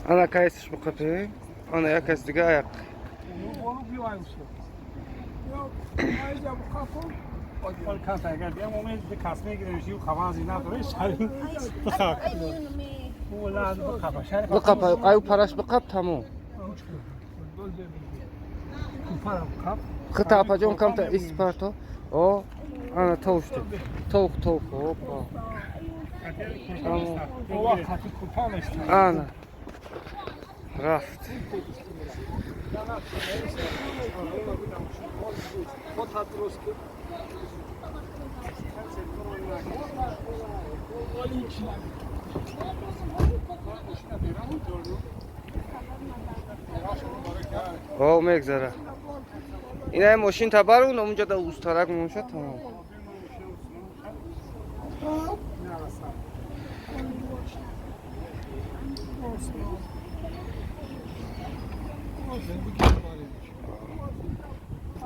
Ана кайсиш бқапи, ана як кас дига аяқ. Бқап, аю параш бқап тамом. Хита апаҷон камта испарто. О, ана товушти. Товуқ, товуқ, опа. Ана. Рафт. О, мегзара. Ина мошин табарун, онҷа да устарак мошад тамом.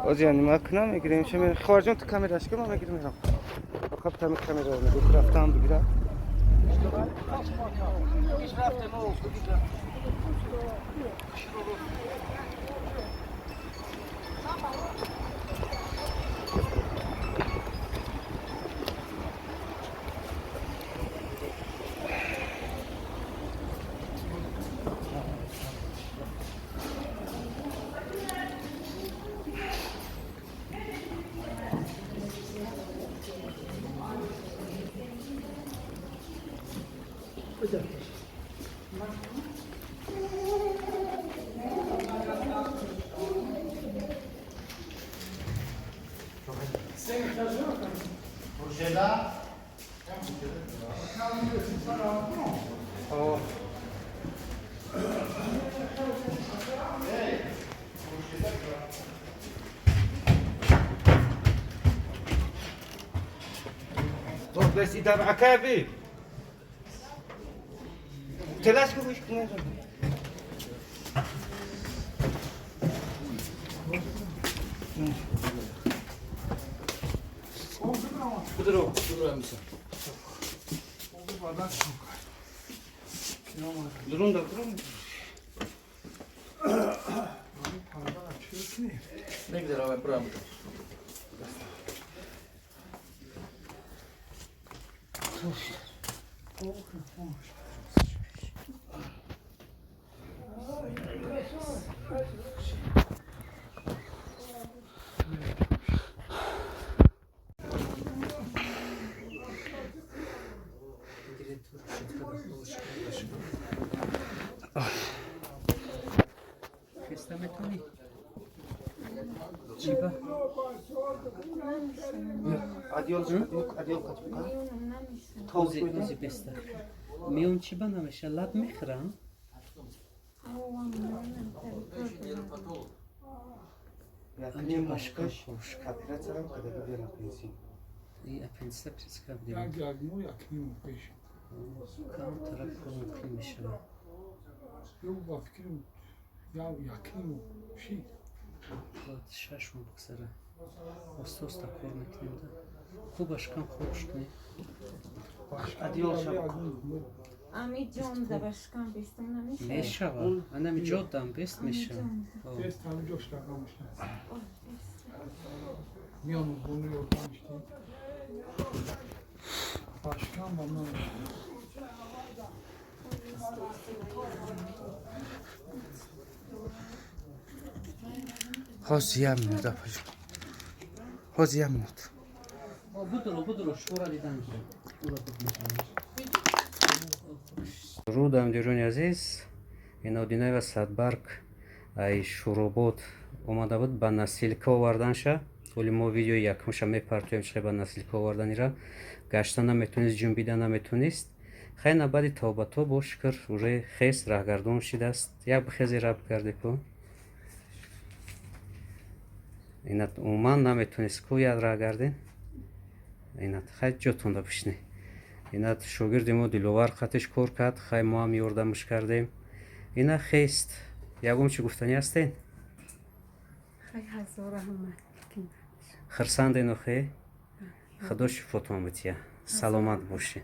Озия нима кунам мегирем ча хоҳарҷон ту камераш ки ман мегирем мерам. Фақат тами камераро мегӯ рафтам бигира. بس إذا عكابي تلاش كوش كنا 부드러워 부드러워 누른다 그럼 Миён чиба намеша лаб мехӯрам? Остоста кор мекунем да. Хубаш кам хубш кунем. Ами ҷон да башкам бестам намешавад. Мешавад. Анами ҷо дам бест мешавад. Бест ҳами ҷош дагамш миёну бону ёрдамишти. Башкам ба ман. Ҳозир як минут апаҷон. Ҳозир як минут. Будуро, будуро, шура дидан Рудам ҷони азиз, Инодинаева Садбарг ай Шуробод омада буд ба насилка оварданша. Оли мо видеои якумша мепартоем чиқе ба насилка оварданира. Гашта наметонист, ҷунбида наметонист. Хай на баъди тавбато бо шукр уже хес раҳгардон шидааст. Як бихези раб карде ку. Инат умуман наметонист ку як раҳ гарден. Инат хай ҷотонда бишне. Инат шогирди мо Диловар қатиш кор кард, хай мо ҳам ёрдамш кардем. Ина хест. Ягон чӣ гуфтанӣ ҳастен? Хай, ҳазор раҳмат. Хирсанден охе? Худо шифотон бития, саломат бошед.